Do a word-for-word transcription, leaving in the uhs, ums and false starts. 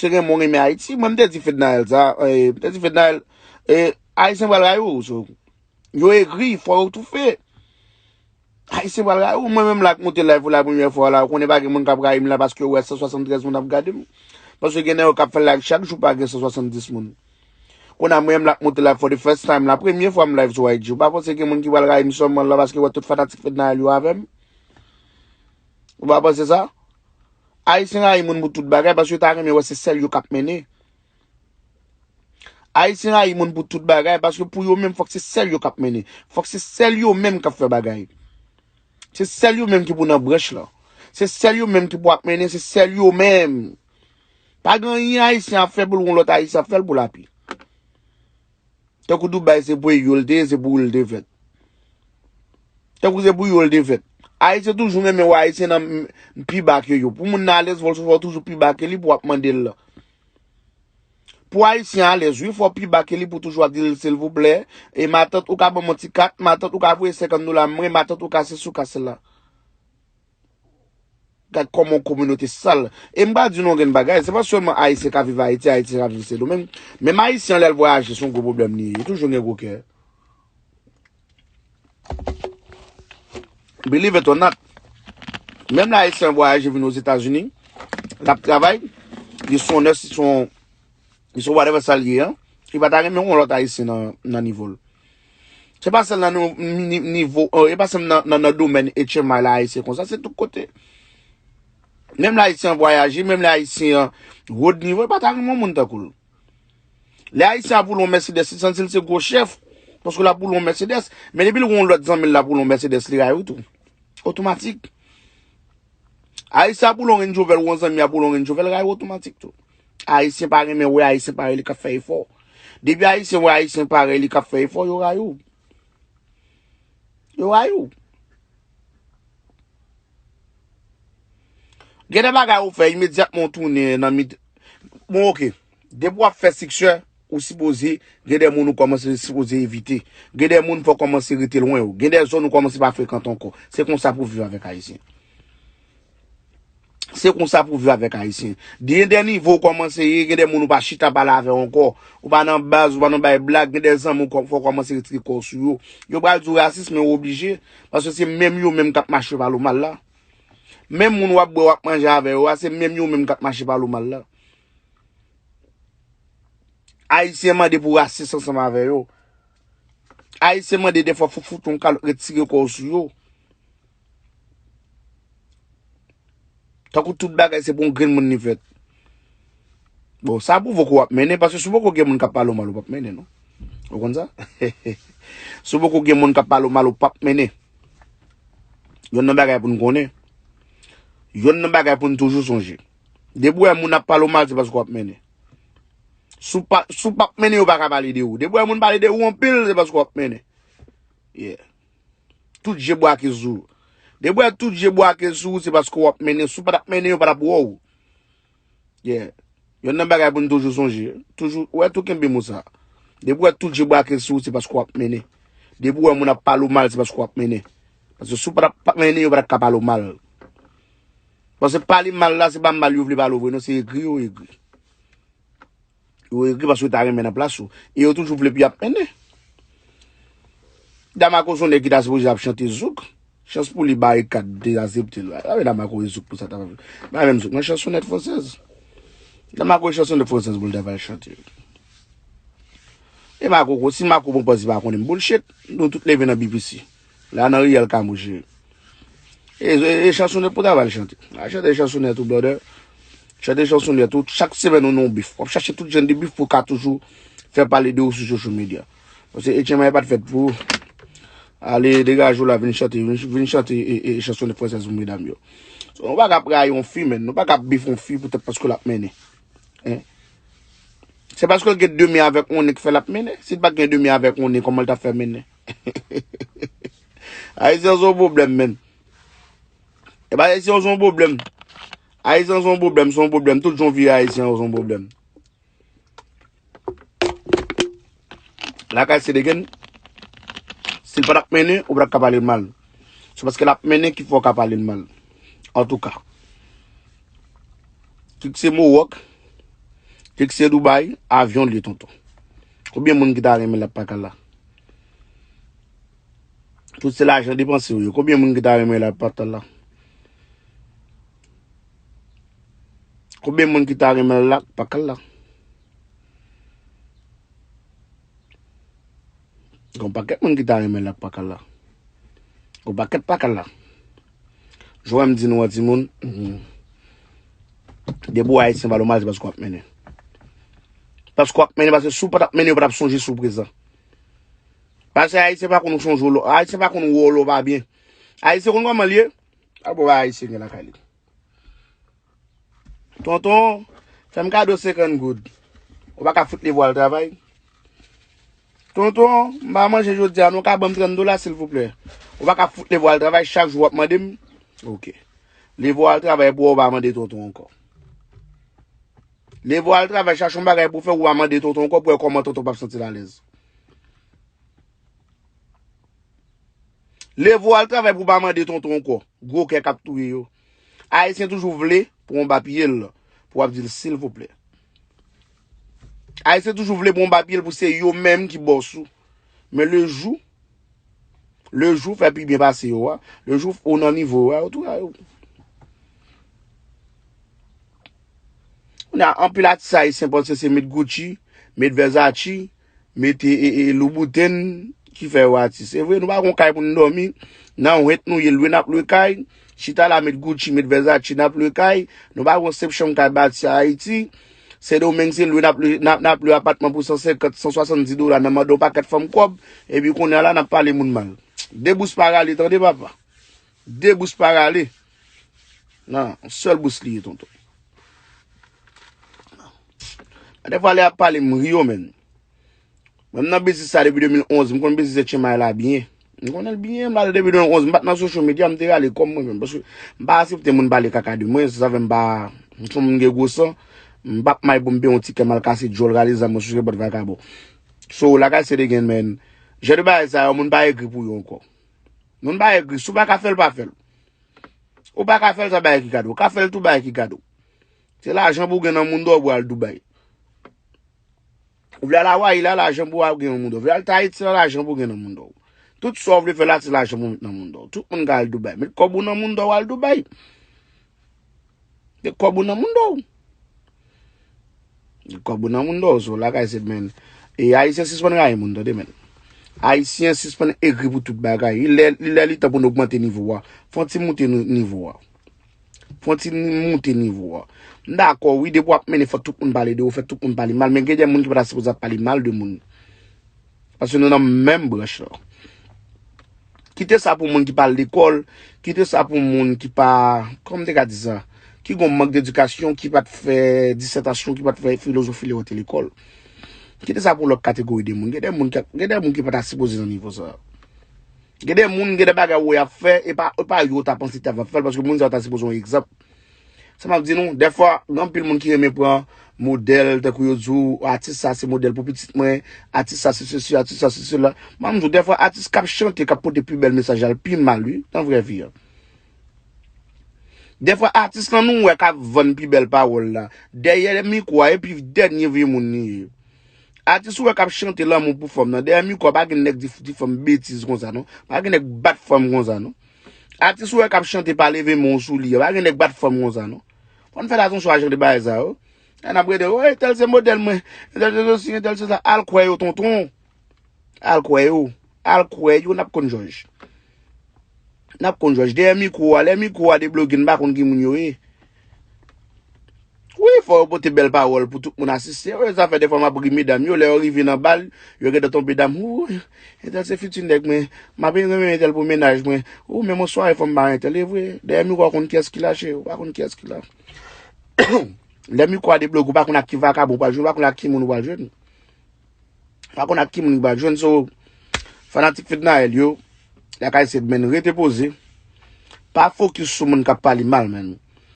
Paske gen moun renmen Ayiti. Mwen, m te di Fednaelle sa, eh, m te di Fednaelle, eh, Ayisyen pral rayi w, so. Yo egri, fò yo toufe. Ayisyen pral rayi w. Mwen menm la k monte live pou la premyè fwa la, ou konnen pa gen moun k ap rayi m la paske yo wè san swasanntrèz moun ap gade m. Paske gen nan yo k ap fè live chak jou, pa gen san swasanndis moun. Kounye a mwen menm la k monte live for the first time la, premye fwa m live sou I G. Ou pa panse gen moun ki pral rayi m sèlman la paske yo wè tout fanatik Fednaelle yo avè m? Ou pa panse sa? Ayisyen rayi moun pou tout bagay paske yo ta renmen wè se sèl yo k ap mennen. Ayisyen rayi moun pou tout bagay paske pou yo menm fòk se sèl yo k ap mennen. Fòk se sèl yo menm k ap fè bagay. Se sèl yo menm ki pou nan branch lan. Se sèl yo menm ki pou ap mennen, se sèl yo menm. Pa gen anyen Ayisyen ap fè pou l wè yon lòt Ayisyen ap fè l pou l api. Tankou Dubai se pou yo l te ye, se pou yo l te fèt. Tankou se pou yo l te fèt. Ayisyen toujou renmen wè Ayisyen nan m- pi ba ke yo. Pou moun nan alèz, fò l toujou pi ba ke li pou w ap mande l la. Pou Ayisyen alèz, wi, fò w pi ba ke li pou toujou ap di l silvouplè. E matant, ou ka ban m yon ti kat, matant, ou ka voye senkant dola mwen, matant, ou ka sesi, ou ka sela. Gad kòman yon kominote sal. E m pral di nou yon grenn bagay, se pa sèlman Ayisyen k ap viv Ayiti, Ayisyen k ap viv Sendomeng. Menm Ayisyen lè l vwayaje, se yon gwo pwoblèm li ye. Li toujou gen gwo kè. Believe it or not. Menm lè Ayisyen vwayaje vin Ozetazini, l ap travay, li se yon nurse, li se yon, li se yon whatever sa l ye an, li pa ta renmen yon lòt Ayisyen nan, nan nivo l. Se pa sèl nan nou- ni- nivo, eh, e pa sèl nan, nan, nan domèn H M I la Ayisyen konsa, se tout kote. Menm lè Ayisyen vwayaje, menm lè Ayisyen an wo nivo, e pa ta renmen yon moun tankou l. Lè Ayisyen ap woule yon Mercedes, li santi l se gwo chèf, paske l ap woule yon Mercedes, men depi l wè yon lòt zanmi l ap woule yon Mercedes, li rayi w tou. Otomatik. Ayisyen ap woule yon Range Rover, ou yon zanmi ap woule yon Range Rover, l rayi w otomatik tou. Ayisyen pa renmen wè Ayisyen parèy li k ap fè efò. Depi Ayisyen wè Ayisyen parèy li k ap fè efò, yo rayi w. Yo rayi w. Gen de bagay ou fè, imedyatman ou tounen nan mit. Bon, oke. Depi w ap fè siksè, ou sipoze gen de moun ou kòmanse sipoze evite. Gen de moun fò kòmanse rete lwen ou. Gen de zòn ou kòmanse pa frekante ankò. Se konsa pou viv avèk Ayisyen. Se konsa pou viv avèk Ayisyen. Gen de nivo ou kòmanse ye, gen de moun ou pa chita pale avè yo ankò. Ou pa nan baz, ou pa nan bay blag, gen de zanmi ou kò- fò kòmanse retire kò w sou yo. Yo pral di w rasis, men ou oblije. Paske se menm yo menm k ap mache pale w mal la. Menm moun w ap bwè, w ap manje avè yo a, se menm yo menm k ap mache pale w mal la. Ayisyen mande pou rasis ansanm avè yo. Ayisyen mande defwa pou fout yon kalòt, retire kò w sou yo. Tankou tout bagay se pou yon grenn moun li fèt. Bon, sa pwouve ke w ap mennen, paske si w poko gen moun k ap pale w mal, ou p ap mennen, non. Ou konn sa? Si w poko gen moun k ap pale w mal, ou p ap mennen. Yonn nan bagay pou n konnen. Yonn nan bagay pou n toujou sonje. Depi w wè moun ap pale w mal, se paske w ap mennen. Si w pa, si w p ap mennen, yo pa ka pale de ou. Depi w wè moun pale de ou anpil, se paske w ap mennen. Yeah. Tout je bwake sou ou. Depi w wè tout je bwake sou ou, se paske w ap mennen. Si w pa t ap mennen, yo pa t ap wè w. Yeah. Yonn nan bagay pou n toujou sonje. Toujou, ou wè tou kenbe mo sa. Depi w wè tout je bwake sou ou, se paske w ap mennen. Depi w wè moun ap pale w mal, se paske w ap mennen. Paske si w pa t ap mennen, yo pa t ap ka pale w mal. Paske pale mal la, se pa mal yo vle pale w vre, non, se egri yo egri. Yo egri paske yo ta renmen nan plas ou. E yo toujou vle pou y ap mennen. Damako se yon nèg ki ta sipoze ap chante zouk. Chans pou li, Barikad te asepte l. Sa vle Damako e zouk pou sa ta fè. Pa menm zouk, nan chansonèt fransèz. Damako e chansonèt fransèz pou l ta va chante. E Makoko, si Mako pran pòz li pa konnen m bullshit, nou tout leve nan B P C. La nan riyèl ka mouche. E, e, e chansonèt pou ta va l chante. A chante chansonèt ou, brother. Chante chansonèt ou. Chak semèn ou nan yon bif. W ap chache tout jan de bif pou w ka toujou fè pale de ou sou social media. Paske H M I pa t fèt pou ou. Ale, degaje w la, vin chante, vin, vin chante e, e, e chansonèt fransèz pou medam yo. So, nou pa ka ap rayi yon fi, men. Nou pa ka ap bif yon fi poutèt paske l ap mennen. Hein? Se paske l gen de men avèk yon nen k fè l ap mennen. Si l pa t gen de men avèk yon nen, kòman l t ap fè mennen? Ayisyen se yon pwoblèm, menn. E pa Ayisyen se yon pwoblèm. Ayisyen se yon pwoblèm, se yon pwoblèm. Tout jan w vire Ayisyen se yon pwoblèm. Lakay se degen, si l pa t ap mennen, ou pa t ap ka pale l mal. Se paske l ap mennen ki fè w ka pale l mal. Antouka. Kit se Mowòk, Taxi Dubai, avyon l ye, tonton. Konbyen moun ki ta renmen l ap pakala? Tout se lajan depanse yo ye. Konbyen moun ki ta renmen l ap pakala? Konbyen moun ki ta renmen l ap pakala? Gon pakèt moun ki ta renmen l ap pakala. Gon pakèt pakala. Jwè m di nou an timoun, depi w ayisyen pa lòmal, se paske w ap mennen. Paske w ap mennen, paske si w pa t ap mennen, yo pa t ap sonje sou prezan. Paske ayisyen pa konn sonje w lò, ayisyen pa konn wè w lò pa byen. Ayisyen konn kòman l ye? A bon, ayisyen gen lakay li. Tonton, fè m kado senkant goud. Ou pa ka fout leve w al travay? Tonton, m pa manje jodi a, non, ou ka ban m trant dola, silvouplè? Ou pa ka fout leve w al travay, chak jou w ap mande m? Oke. Leve w al travay pou w pa mande tonton ankò. Leve w al travay, chache yon bagay pou w fè, ou pa mande tonton ankò, pou w wè kòman tonton p ap santi l alèz. Leve w al travay pou w pa mande tonton ankò. Gwo kè k ap touye yo. Ayisyen toujou vle pou w anba pye l, pou w ap di l silvouplè. Ayisyen toujou vle pou w anba pye l, pou se yo menm ki bòs ou. Men le jou, le jou fè pi byen pase yo a, le jou ou nan nivo yo a, yo tou a yo. Kounye a, anpil atis ayisyen panse se met Gucci, met Versace, met e, e, e, Louboutin ki fè yo atis. Se vre, nou pa gon kay pou n dòmi. Nan rent nou ye, lwe n ap lwe kay. Chita la, met Gucci, met Versace, n ap lwe kay. Nou pa gon sèl chanm kay bati Ayiti. Sendomeng, se lwe n ap lwe, n ap, n ap lwe apatman pou san senkant, san swasanndis dola, nan mande yon pakèt fanm kòb. Epi kounye a la, n ap pale moun mal. De bous pa rale, tande papa. De bous pa rale. Nan, yon sèl bous li ye, tonton. Dèfwa lè y ap pale, m ri yo, menn. Mwen, m nan biznis sa depi de mil onz, m konn biznis etchenmay la byen. M konnen l byen, m la depi de mil onz, m pa t nan social media, m te rale kò m mwen menm, paske m pa aksepte moun pale kaka de mwen, se sa fè m pa, m se yon moun gen gwo san, m p ap may pou m peye yon tikè m al kase djòl, rale zam mwen sou nenpòt vakabon. So, like I said again, man, jan de bagay sa yo, moun pa ekri pou yo ankò. Moun pa ekri, si w pa ka fè l, pa fè l. Ou pa ka fè l, sa bagay ki kado. Ou ka fè l tou, bagay ki kado. Se lajan pou w gen nan moun dò pou w al Dubai. Ou vle al Awayi la, lajan pou w al gen nan moun dò. Ou vle al Tayiti la, lajan pou w gen nan moun dò. Tout sa w vle fè la, se lajan pou w met nan moun dò. Tout moun ka al Dubai. Met kòb ou nan moun dò, w al Dubai. Met kòb ou nan moun dò. Kòb ou nan moun dò, so, like I said, man. E Ayisyen sispann rayi moun, tande, man. Ayisyen sispann ekri pou tout bagay. Li lè, li lè li tan pou n ogmante nivo a. Fè yon ti moute nou, nivo a. Fè yon ti moute nivo a. M dakò, wi, depi w ap mennen, fò tout moun pale de ou, fè tout moun pale mal, men gen de moun ki pa ta sipoze ap pale mal de moun. Paske nou nan menm branch la. Kite sa pou moun ki pa al lekòl, kite sa pou moun ki pa, kòman m te ka di sa, ki gon mank dedikasyon, ki pa t fè disètasyon, ki pa t fè filozofi lè yo te lekòl. Kite sa pou lòt kategori de moun. Gen de moun ki, gen de moun ki pa ta sipoze nan nivo sa. Gen de moun, gen de bagay ou wè y ap fè, e pa, e pa yo ta panse t ap fè l, paske moun sa yo ta sipoze yon egzanp. Sa m ap di nou, dèfwa, gen anpil moun ki renmen pran modèl, tankou yo di w, atis sa se modèl pou pitit mwen, atis sa se sesi, atis sa se sela. Mwen, m di w, dèfwa, atis k ap chante, k ap pote pi bèl mesaj la, l pi mal, wi, nan vrè vi a. Dèfwa, atis lan nou wè k ap vann pi bèl pawòl la, dèyè mikwo a, e pi dènye vye moun li ye. Atis ou wè k ap chante lanmou pou fanm nan, dèyè mikwo a, pa gen nèg di, di fanm betiz konsa, non. Pa gen nèg bat fanm konsa, non. Atis ou wè k ap chante pa leve men w sou li a, pa gen nèg bat fanm konsa, non. Fò n fè atansyon a jan de bagay sa yo. Lè n ap rele, o, entèl se modèl mwen, entèl se sesi, entèl se sa. Al kwè yo, tonton. Al kwè yo. Al kwè yo, n ap konn jòj. N ap konn jòj. Dèyè mikwo a, lè mikwo a debloke, n pa konn ki moun yo ye. Wi, fò yo pote bèl pawòl pou tout moun asiste. Wi, sa fè defwa m ap ri medam yo, lè yo rive nan bal, yo gentan tonbe dam. Wi, entèl se fiti nèg mwen. M ap renmen entèl pou mennaj mwen. Wi, men yon sware fanm pa entèl, e vre. Dèyè mikwo a konn kiyès ki la, cheri, ou pa konn kiyès ki la. Lè mikwo a debloke, ou pa konn ak ki vakabon ou pral jwenn, ou pa konn ak ki moun ou pral jwenn. Pa konn ak ki moun ki pral jwenn, so, fanatik Fednaelle yo, like I said, man, rete poze. Pa fokis sou moun k ap pale mal, man.